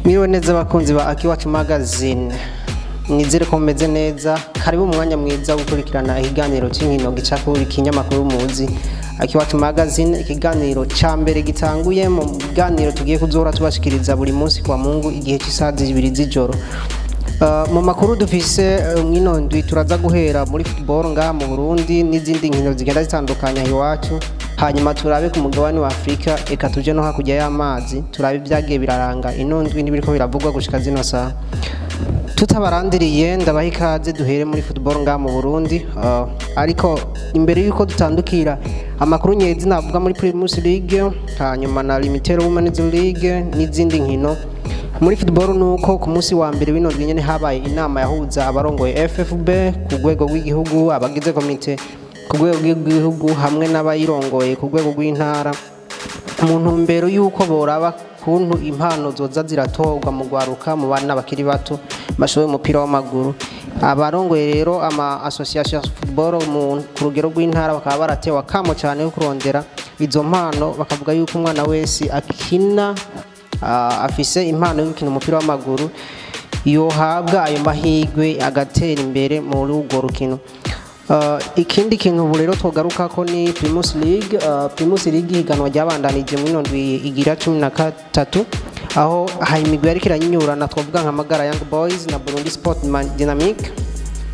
Mwiriwe neza abakunzi ba Akiwacu Magazine, nizere ko mumeze neza. Karibu mu mwanya mwiza wo gukurikirana ikiganiro cy'inkino gica kuri kinyamakuru muzi Akiwacu Magazine, ikiganiro ca mbere gitanguye mu biganiro tugiye kuzohora tubashikiriza buri munsi kwa Mungu igihe cy'isaha 2 z'ijoro. Mu makuru dufise mwino ndwi, turaza guhera muri football ngaha mu Burundi n'izindi nkino zigenda zitandukanye aho iwacu, hanyuma turabe ku mugabane wa Afurika, eka tuje no hakurya y'amazi turabe ibyagiye biraranga ino ndwi n'ibiriko biravugwa gushika zino saha. Tutabarandiriye, ndabaha ikaze duhere muri football ngaha mu Burundi. Ariko imbere yuko dutandukira amakuru nyezi navuga muri Primus League, hanyuma na Limited Women's League n'izindi nkino muri football, nuko ku munsi wa mbere w'ino ndwi nyene habaye inama yahuza abarongoye FFB ku rwego rw'igihugu, abagize komite ku rwego rw'igihugu hamwe n'abayirongoye ku rwego rw'intara, mu ntumbero y'uko boraba kuntu impano zoza ziratorwa mu rwaruka, mu bana bakiri bato bashoboye umupira w'amaguru. Abarongoye rero ama association football ku rugero rw'intara bakaba baratewe akamo cyane ko kurondera izo mpano, bakavuga yuko umwana wese akina afise impano yo gukina umupira w'amaguru yohabwa ayo mahirwe agatera imbere muri urwo rukino. Ikindi kintu ubu rero twogaruka ko ni Primus League. Primus League, ihiganwa ryabandanije muri ino ndwi igira 13, aho hari imigwi yariko iranyinyurana, twavuga nka Magara Young Boys na Burundi Sport Dynamic,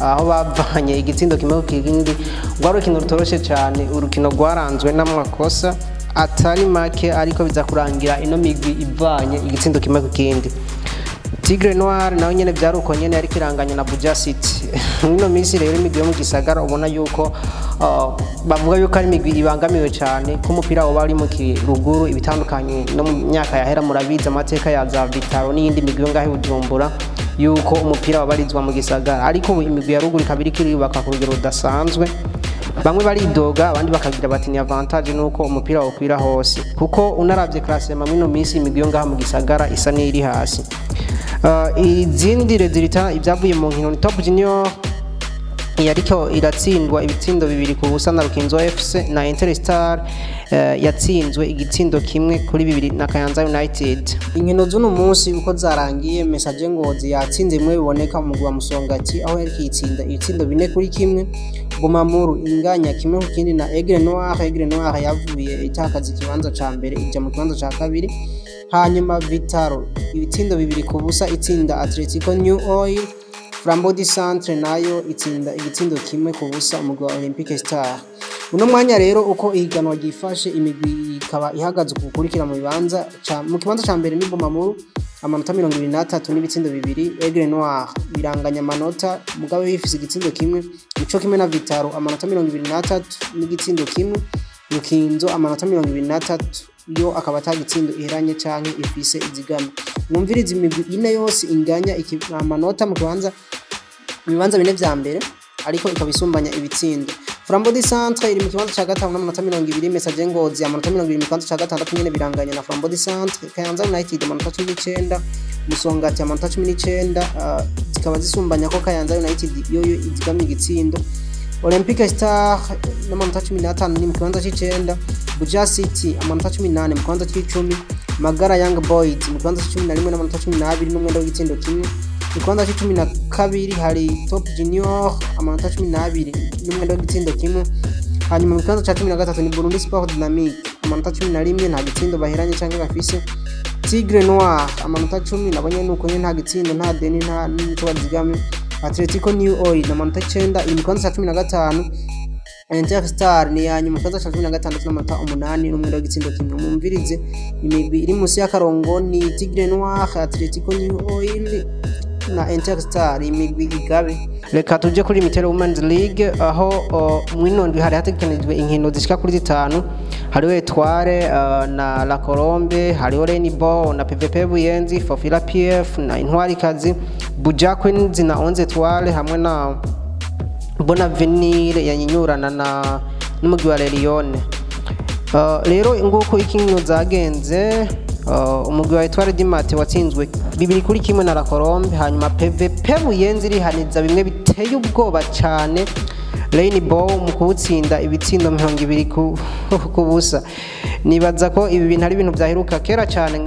aho bavanye igitsindo kimwe ku kindi. Rwari urukino rutoroshe cyane, urukino rwaranzwe n'amakosa atari make, ariko biza kurangira ino migwi ivanye igitsindo kimwe ku kindi. Tigre Noir nawe nyene byari uko nyene, yariko iranganya na Buja City. Mwino minsi rero imigwi yo mu gisagara ubona yuko bavuga yuko ari imigwi ibangamiwe cyane ko umupira woba uri mu kiruguru, ibitandukanye no mu myaka yahera. Murabizi amateka ya za Vitaro n'iyindi migwi yo ngaho i Bujumbura, yuko umupira wabarizwa mu gisagara, ariko ubu imigwi ya ruguru ikaba iriko irubaka ku rugero rudasanzwe. Bamwe baridoga, abandi bakagira bati ni avantage nuko umupira wokwira hose, kuko unaravye classement mwino minsi imigwi yo ngaha mu gisagara isa n'iri hasi. Izindi résultats, ibyavuye mu nkino, ni Top Junior yariko iratsindwa ibitsindo 2-0 na Rukinzo FC, na Interstar yatsinzwe igitsindo 1-2 na Kayanza United. Inkino z'uno munsi uko zarangiye: Messager Ngozi yatsinze imwe biboneka mu mugwi wa Musongati, aho yariko yitsinda ibitsindo 4-1. Bumamuru inganya 1-1 na Aigle Noir. Aigle Noir yavuye itakaza ikibanza ca mbere ija mu kibanza ca kabiri. Hanyuma Vitaro ibitsindo 2-0 itsinda Atletico New Oil. Flambeau du Centre nayo itsinda igitsindo 1-0 umugwi wa Olympique Star. Uno mwanya rero uko ihiganwa ryifashe, imigwi ikaba ihagaze kukurikira mu kibanza ca mbere ni Bumamuru, amanota 23 n'ibitsindo 2. Aigle Noir biranganya amanota, mugabo bifise igitsindo kimwe, nico kimwe na Vitaro, amanota 23 n'igitsindo kimwe. Rukinzo amanota 23, yo akaba atagitsindo iheranye canke ifise izigama. Mwumvirize, imigwi ine yose inganya amanota mu bibanza bine vya mbere, ariko ikaba isumbanya ibitsindo. Flambeau du Centre iri mu kibanza ca gatanu n'amanota 20. Messager Ngozi amanota 20 mu kibanza ca gatandatu nyene, biranganya na Flambeau du Centre. Kayanza United amanota 19, Musongati amanota 19, zikaba zisumbanya ko Kayanza United yoyo izigamye igitsindo. Olympique Star n'amanota 15 ni mu kibanza c'icenda. Buja City amanota 18 mu kibanza c'icumi. Magara Young Boys mu kibanza c'11 n'amanota 12 n'umwenda w'igitsindo kimwe. Mu kibanza c'12 hari Top Junior, amanota 12 n'umwenda w'igitsindo kimwe. Hanyuma mu kibanza ca 13 ni Burundi Sport Dynamique, amanota 11, nta gitsindo baheranye canke bafise. Tigre Noir amanota 10, nabo nyene nuko nyene, nta gitsindo, nta deni, nta n'ico bazigamye. Atletico New Oil amanota 9 iri mu kibanza ca 15. Interstar ni ya nyuma mu kibanza ca 16 n'amanota 8 n'umwenda w'igitsindo kimwe. Mumvirize, imigwi iri munsi y'akarongo ni Tigre Noir, Atletico New Oil na Interstar, imigwi igabe. Reka tuje kuri Mitero Women's League, aho mwino ndwi hari hategekanijwe inkino zishika kuri zitanu. Hariho Etoile na La Colombe, hariho Rainbow na PVP Buyenzi, Fofila PF na Intwarikazi, Buja Queens na Onze Etoile, hamwe na Bonavenir yanyinyurana na n'umugwi wa Lelione. Rero nguko inkino zagenze: umugwi wa Etoile du Matin watsinzwe 2-1 na La Colombe, hanyuma PVP Buyenzi irihaniza bimwe biteye ubwoba cyane Rainbow mu kuwutsinda ibitsindo 20-0. Nibaza ko ibi bintu ari ibintu byaheruka kera cyane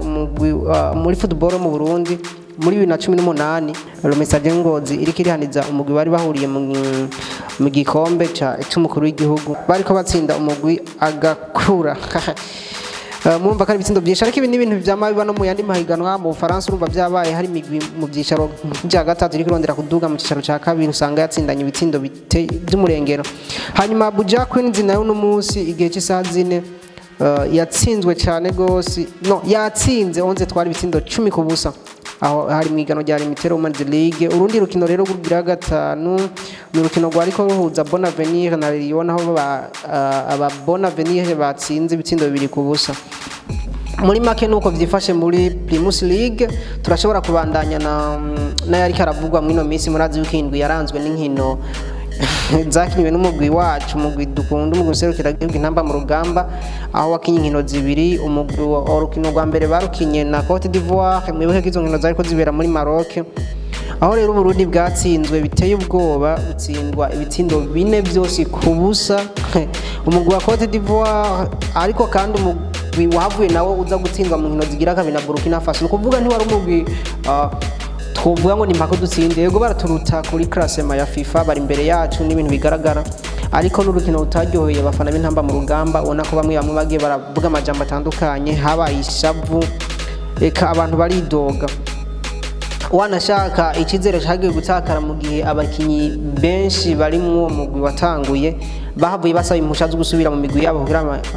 muri football mu Burundi muri 2018, Messager Ngozi iriko irihaniza umugwi bari bahuriye mu gikombe c'umukuru w'igihugu, bariko batsinda umugwi agakura. Murumva ko ari ibitsindo byinshi, ariko ibi ni ibintu vyama biba no mu yandi mahiganwa. Mu Bufaransa urumva vyabaye, hari imigwi mu byicaro bya gatatu iriko irondera kuduga mu cicaro ca kabiri, usanga yatsindanye ibitsindo vy'umurengero. Hanyuma Buja Queens nayo uno munsi igihe cy'isaha 4 yatsinzwe cyane gose, no yatsinze Onze twari ibitsindo 10-0, aho hari mu igano rya Lumitel Women's League. Urundi rukino rero rugira gatanu ni urukino rwariko ruhuza Bonavenir na Lyon, aho aba Bonavenir batsinze ibitsindo 2-0. Muri make nuko vyifashe muri Primus League. Turashobora kubandanya na n'ayariko aravugwa mw'ino minsi. Murazi yuko indwi yaranzwe n'inkino zakinywe n'umugwi wacu, umugwi dukunda, umugwi userukira igihugu Intamba mu Rugamba, aho wakinye inkino zibiri. Umugwi urukino rwa mbere barukinye na Cote d'Ivoire. Mwibuke ko izo nkino zariko zibera muri Maroc, aho rero Uburundi bwatsinzwe biteye ubwoba, butsindwa ibitsindo 4-0 umugwi wa Cote d'Ivoire. Ariko kandi umugwi wahavuye nawo uza gutsindwa mu nkino zigira kabiri na Burkina Faso. Ni ukuvuga ntiwari umugwi twovuga ngo ni mpaka dutsinde. Yego, baraturuta kuri classement ya FIFA, bari imbere yacu n'ibintu bigaragara, ariko n'urukino rutaryoheye abafana b'Intamba mu Rugamba, ubona ko bamwe bamwe bagiye baravuga amajambo atandukanye, habaye ishavu, eka abantu baridoga. Wanashaka icyizere cyagiye gutakara mu gihe abakinyi benshi bari mu uwo mugwi watanguye bahavuye basaba impusha zo gusubira mu migwi yabo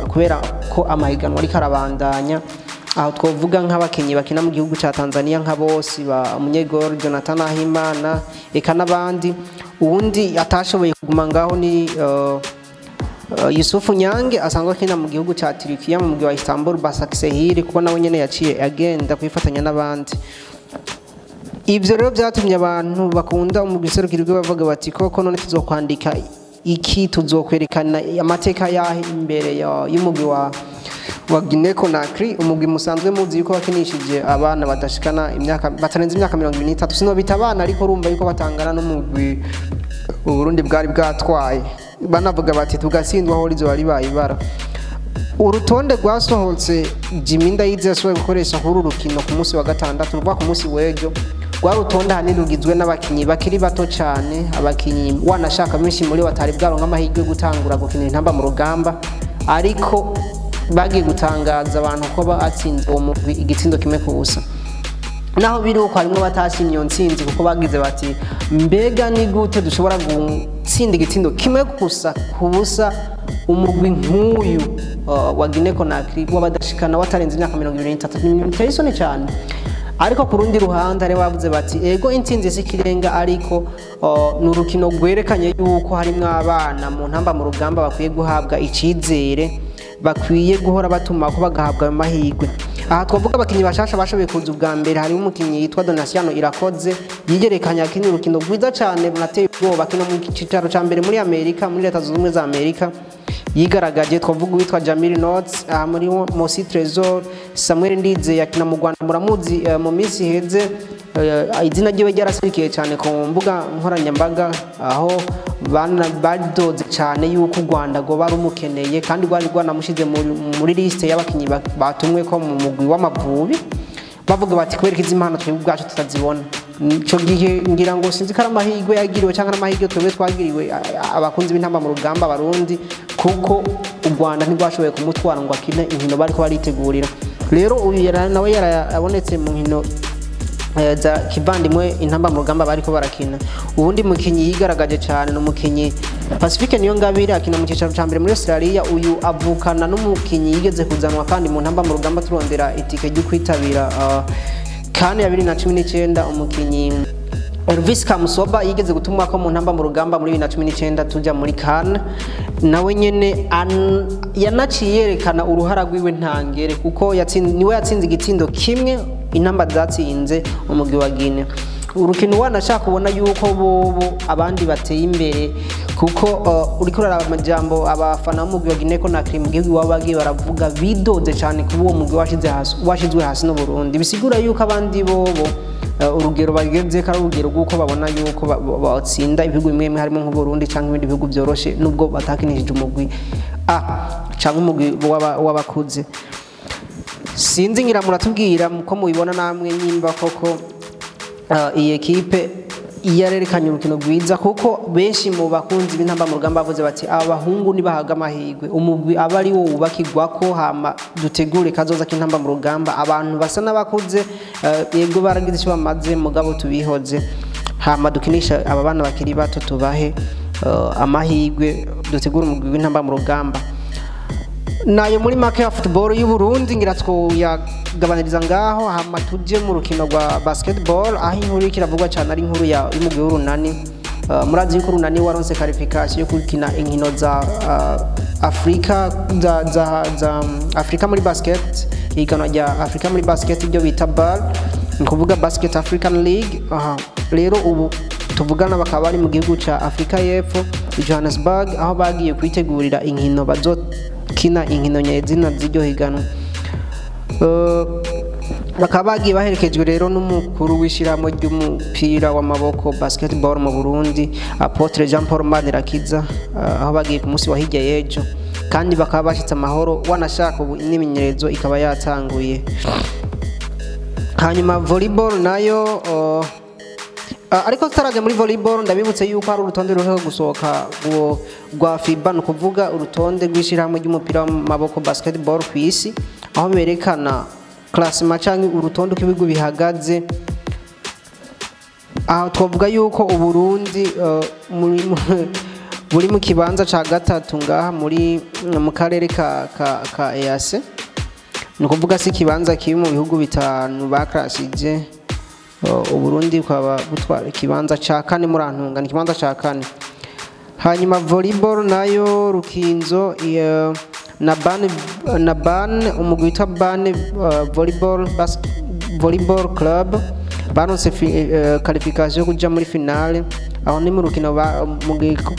kubera ko amahiganwa ariko arabandanya. Aho twovuga nk'abakinyi bakina mu gihugu ca Tanzania nka bose ba Munyegoro Jonathan Ahimana, eka n'abandi. Uwundi atashoboye kuguma ngaho ni Yusufu Nyange asanzwe akina mu gihugu ca Turkiya mu mugwi wa Istanbul Basaksehir, kuko nawe nyene yaciye agenda kwifatanya n'abandi. Ivyo rero vyatumye abantu bakunda umugwi serukira bavuga bati: "Koko none tuzokwandika iki? Tuzokwerekana amateka yahe imbere y'umugwi wa Guinea Conakry?" Umugwi musanzwe muzi yuko wakinishije abana badashikana imyaka, batarenze imyaka 23. Sinobita abana, ariko urumva yuko batangana n'umugwi Uburundi bwari bwatwaye. Banavuga bati: "Tugatsindwa aho rizo bari ibara." Urutonde rwasohotse Jimmy Ndayize yashoboye gukoresha kuri uru rukino ku munsi wa gatandatu, ni ukuvuga ku munsi w'ejo, rwa rutonde ahanini rugizwe n'abakinyi bakiri bato cyane, abakinyi wanashaka benshi muri bo batari bwaronka amahirwe yo gutangura gukinira Intamba mu Rugamba, ariko bagiye gutangaza abantu ko batsinze uwo mugwi igitsindo 1-0. Naho biri uko, harimo batashimye iyo ntsinzi, kuko bagize bati: "Mbega ni gute dushobora gutsinda igitsindo 1-0 umugwi nk'uyu wa Guinea Conakry w'abadashikana, watarenze imyaka 23?" Ni ibintu biteye isoni cyane. Ariko ku rundi ruhande hari bavuze bati: "Ego, intsinzi si ikirenga, ariko ni urukino rwerekanye yuko harimwo abana mu Ntamba mu Rugamba bakwiye guhabwa icizere, bakwiye guhora batuma ko bagahabwa ayo mahirwe." Aha twavuga abakinyi bashasha bashoboye kuza ubwa mbere. Harimo umukinyi yitwa Donasiano Irakoze, yigerekanye akina urukino rwiza cyane runateye ubwoba, akina mu cicaro ca mbere muri Amerika, muri Leta Zunze Ubumwe za Amerika, yigaragaje. Twavuga uwitwa Jamil Notes aha muri Mosi Trésor, Samuel Ndize yakina mu Rwanda, muramuzi, mu minsi iheze izina ryiwe ryarasirikiye cyane ku mbuga nkoranyambaga, aho badoze cyane yuko u Rwanda rwoba rumukeneye, kandi rwari rwanamushize muri liste y'abakinyi batumwe ko mu mugwi w'Amavubi, bavuga bati: "Kubera ko izi impano twebwe ubwacu tutazibona." Ico gihe ngira ngo sinzi ko ari amahirwe yagiriwe cyangwa ari amahirwe twebwe twagiriwe, abakunzi b'Intamba mu Rugamba Abarundi, kuko u Rwanda ntirwashoboye kumutwara ngo akine inkino bariko baritegurira. Rero uyu nawe yarabonetse mu nkino za kivandimwe Intamba mu Rugamba bariko barakina. Ubundi mukinyi yigaragaje cyane ni umukinyi Pacifique Niyongabire, akina mu cyicaro ca mbere muri Australia. Uyu avukana n'umukinyi yigeze kuzanwa kandi mu Ntamba mu Rugamba turondera itike ryo kwitabira CAN ya 2019, umukinyi Elvis Kamusoba yigeze gutumwa ko mu Ntamba mu Rugamba muri 2019 tuja muri CAN. Nawe nyene yanaciye yerekana uruhara rwiwe ntangere, kuko niwe yatsinze igitsindo kimwe Intamba zatsinze umugwi wa Guinea. Urukino wanashaka kubona yuko bobo abandi bateye imbere, kuko uriko uraraba amajambo abafana b'umugwi wa Guinea Conakry mu gihugu iwabo bagiye baravuga, bidoze cyane kuba uwo mugwi washize hasi, washizwe hasi n'u Burundi. Bisigura yuko abandi bobo urugero bageze ko ari urugero rw'uko babona yuko batsinda ibihugu bimwe bimwe, harimo nk'u Burundi cyangwa ibindi bihugu byoroshe, nubwo batakinishije umugwi. A cyangwa umugwi w'abakuze. Sinzi, ngira muratubwira ko mubibona namwe nyimba koko iyi ekipe yarerekanye urukino rwiza, kuko benshi mu bakunzi b'Intamba mu Rugamba bavuze bati aba bahungu nibahaga amahirwe, umugwi aba ari wo wubakirwako, hama dutegure kazoza k'Intamba mu Rugamba. Abantu basa n'abakuze, yego baragize icyo bamaze, mugabo tubihoze, hama dukinisha aba bana bakiri bato, tubahe amahirwe, dutegure umugwi w'Intamba mu Rugamba. Nayo muri make ya football y'u Burundi ngira twoyagabaniriza ngaho, hama tuje mu rukino rwa basketball, aho inkuru iriko iravugwa cyane ari inkuru ya y'umugwi w'Urunani. Murazi yuko Urunani waronse qualification yo gukina inkino za Afrika za Afrika muri basket, ihiganwa rya Afrika muri basket ibyo bita BAL, ni kuvuga Basket African League. Aha rero ubu tuvugana bakaba bari mu gihugu ca Afrika y'Epfo i Johannesburg, aho bagiye kwitegurira inkino bazokina, inkino nyezina z'iryo higanwa. Bakaba bagiye baherekejwe rero n'umukuru w'ishyirahamwe ry'umupira w'amaboko basketball mu Burundi, Apotre Jean Paul Manirakiza, aho bagiye ku munsi wa hirya y'ejo, kandi bakaba bashyitse amahoro, wanashaka ubu imyimenyerezo ikaba yatanguye. Hanyuma volleyball nayo, ariko tutaraje muri volleyball, ndabibutse yuko hari urutonde ruheruka gusohoka rwa FIBA, ni ukuvuga urutonde rw'ishyirahamwe ry'umupira w'amaboko basketball ku isi, aho berekana classement cyangwa urutonde uko ibihugu bihagaze. Aho twavuga yuko Uburundi buri mu kibanza ca gatatu ngaha muri mu karere ka EAC, ni ukuvuga si ikibanza kiri mu bihugu bitanu bakarashije, Uburundi bukaba butwara ikibanza ca kane, murantunga, ni ikibanza ca kane. Hanyuma volleyball nayo, Rukinzo na ban umugwi witwa Ban Volleyball Club baronse qualification yo kuja muri finale, aho ni mu rukino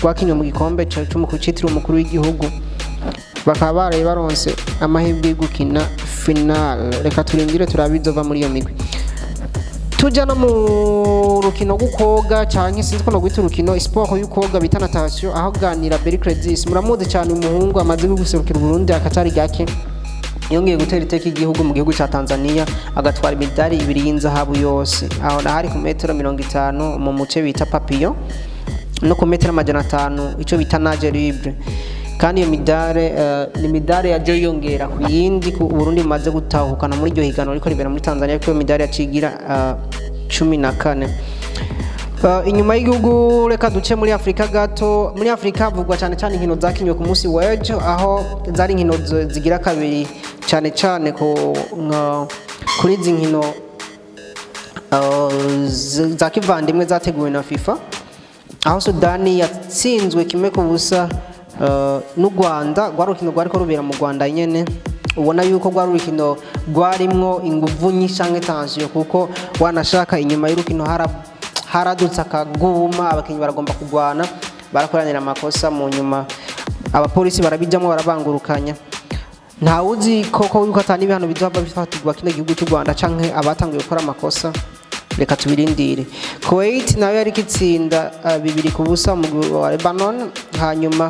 rwakinwe mu gikombe citiriwe umukuru w'igihugu, bakaba baraye baronse amahirwe yo gukina finale. Reka turindire turabe izova muri iyo migwi. Tuja no mu rukino rw'ukoga, canke sinzi ko nogwita urukino, sport y'ukoga bita natation, aho ganira Berry Credis, muramuzi cyane, umuhungu amaze guserukira Burundi akatari gake, yongeye gutera iteka igihugu mu gihugu ca Tanzania, agatwara imidari ibiri y'inzahabu yose. Aho nahari ku metero 50 mu muce bita papillon, no ku metero 500 ico bita nage libre. Kandi iyo midare ni midare yaje yongera ku yindi ku Burundi bumaze gutahukana muri iryo higanwa riko ribera muri Tanzania, kuko iyo midare yacigira 14. Inyuma y'igihugu, reka duce muri Afrika gato. Muri Afrika havugwa cyane cyane inkino zakinywe ku munsi w'ejo, aho zari inkino zigira kabiri, cyane cyane kuri izi nkino za kivandimwe zateguwe na FIFA, aho Sudani yatsinzwe 1-0 n'u Rwanda. Rwari urukino rwariko rubera mu Rwanda nyene, ubona yuko rwari urukino rwarimwo inguvu nyinshi canke tension, kuko wanashaka inyuma y'urukino haradutse akaguma, abakinyi baragomba kugwana, barakoranira amakosa, mu nyuma abapolisi barabijamwo barabangurukanya. Ntawuzi koko yuko atani ibihano bizohava bifatirwa kino gihugu cy'u Rwanda canke abatanguye gukora amakosa, reka tubirindire. Kuwait nayo yariko itsinda 2-0 mu mugwi wa Lebanon. Hanyuma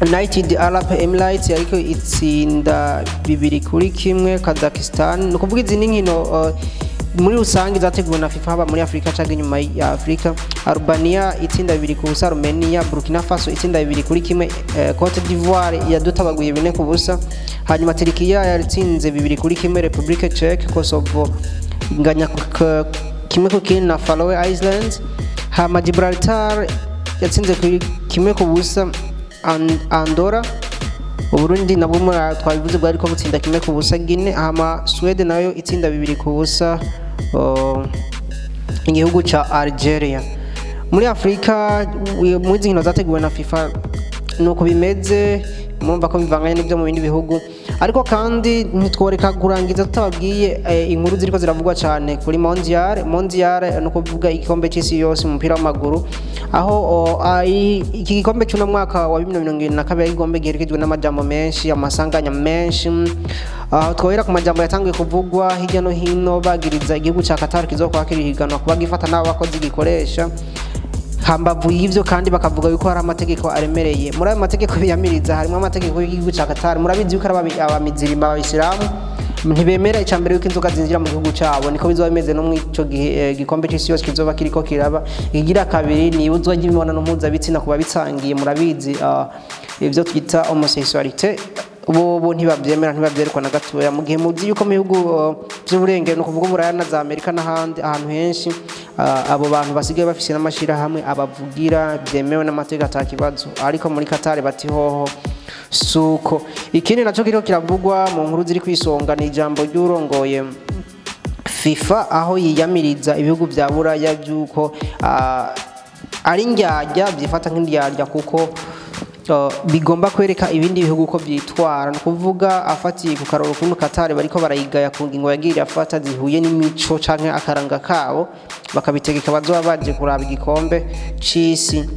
United Arab Emirates yariko itsinda 2-1 Kazakhstan. Ni ukuvuga izi ni inkino muri rusange zateguwe na FIFA, haba muri Afrika canke inyuma ya Afrika. Albania itsinda 2-0 Armenia, Burkina Faso itsinda 2-1 Cote d'Ivoire yadutabaguye 4-0. Hanyuma Turkiya yatsinze 2-1 Republique Czech, Kosovo inganya 1-1 na Faroe Islands. Hama Gibraltar yatsinze kuri 1-0 Andorra. Uburundi nabwo twabivuze bwariko butsinda 1-0 Guinea. Hama Sweden nayo itsinda 2-0 igihugu ca Algeria. Muri Afrika muri izi nkino zateguwe na FIFA nuko bimeze, murumva ko bivanganye n'ibyo mu bindi bihugu. Ariko kandi ntitworeka kurangiza tutababwiye inkuru ziriko ziravugwa cyane kuri mondial. Mondial ni ukuvuga igikombe cy'isi yose mu mupira w'amaguru, aho iki gikombe cy'uno mwaka wa 2022 igikombe giherekejwe n'amajambo menshi, amasanganya menshi. Aho twohera ku majambo yatanguye kuvugwa hirya no hino bagiriza igihugu cya Qatar kizokwakira ihiganwa kuba gifata n'abakozi gikoresha. Hambavu y'ivyo kandi bakavuga yuko hari amategeko aremereye. Muri ayo mategeko biyamiriza harimo amategeko y'igihugu ca Qatar. Murabizi yuko ari abamizirima, abayisilamu, ntibemera icambere yuko inzoga zinjira mu gihugu cabo. Niko bizoba bimeze no mw'ico gihe gikombe c'isi yose kizoba kiriko kiraba. Ikigira kabiri ni ibuzwa ry'imibonano mpuzabitsina ku babisangiye. Murabizi, ivyo twita homosexualité bo ntibavyemera, ntibavyerekwa na gatoya, mu gihe muzi yuko mu bihugu vy'uburengero, ni ukuvuga Uburaya na za Amerika n'ahandi ahantu henshi, abo bantu basigaye bafise n'amashirahamwe abavugira, byemewe n'amategeko, ata kibazo. Ariko muri Qatar bati hoho suko. Ikindi naco kiriko kiravugwa mu nkuru ziri kwisonga ni ijambo ry'urongoye FIFA, aho yiyamiriza ibihugu vya Buraya vy'uko ari indyarya, byifata nk'indyarya kuko bigomba kwereka ibindi bihugu ko byitwara. Ni ukuvuga afatiye ku karoro ukuntu Qatar bariko barayigaya ku ngingo yagiye afata zihuye n'imico canke akaranga kabo, bakabitegeka bazoba baje kuraba igikombe c'isi.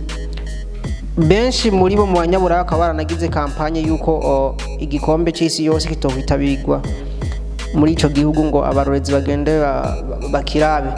Benshi muri bo mu banyaburaya bakaba baranagize campagne y'uko igikombe c'isi yose kitokwitabirwa muri ico gihugu ngo abarorezi bagende bakirabe.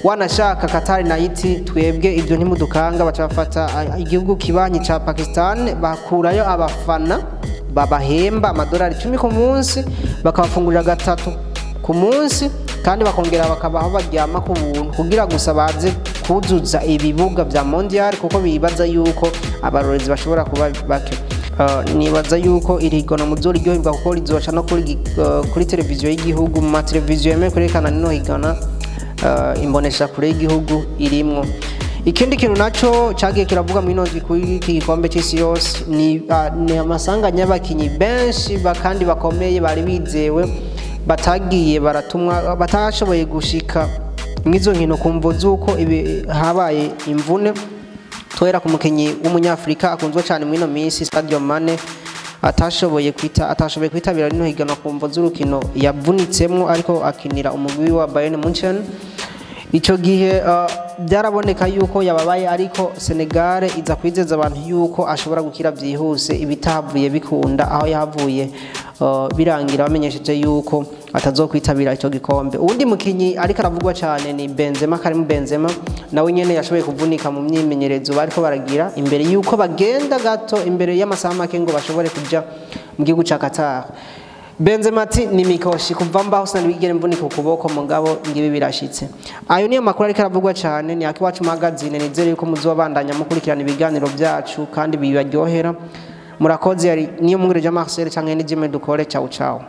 Wanashaka Qatar nayo iti twebwe ibyo ntimudukanga. Baca bafata igihugu kibanyi ca Pakistan, bakurayo abafana babahemba amadolari 10 ku munsi, bakabafungurira gatatu ku munsi, kandi bakongera bakabaho baryama ku buntu, kugira gusa baze kuzuza ibibuga vya Mondial, kuko bibaza yuko abarorezi bashobora kuba bake. Nibaza yuko iri higanwa muzoryoherwa kuko rizoca no kuri televiziyo y'igihugu. Mu mateleviziyo yemewe kwerekana rino higana, imbonesha kure y'igihugu irimwo. Ikindi kintu naco cagiye kiravuga muri ino ndwi kuri iki gikombe c'isi yose ni amasanganya y'abakinyi benshi kandi bakomeye bari bizewe batagiye baratumwa, batashoboye gushika mw'izo nkino ku mvo z'uko habaye imvune. Tuhera ku mukinyi w'umunyafurika akunzwe cyane muri ino minsi, Sadio Mane, atashoboye kwitabira rino higanwa ku mvo z'urukino yavunitsemwo ariko akinira umugwi wa Bayern Munchen. Icyo gihe byaraboneka yuko yababaye, ariko Senegal iza kwizeza abantu yuko ashobora gukira byihuse, ibitahavuye bikunda, aho yahavuye birangira bamenyesheje yuko atazokwitabira icyo gikombe. Uwundi mukinyi ariko aravugwa cyane ni Benzema, Karim Benzema, nawe nyene yashoboye kuvunika mu myimenyerezo bariko baragira imbere yuko bagenda gato, imbere y'amasaha make ngo bashobore kuja mu gihugu ca Qatar. Benzema ati ni mikoshi, kuva mbaho sinabigere mvunika ukuboko, mugabo ngibi birashitse. Ayo niyo makuru ariko aravugwa cyane. Ni Akiwacu Magazine. Nizere yuko muzobandanya mukurikirana ibiganiro byacu kandi bibaryohera. Murakoze. Yari niyo mwungere Jean Marcel canke ni Jimmy Dukore. Ciao ciao.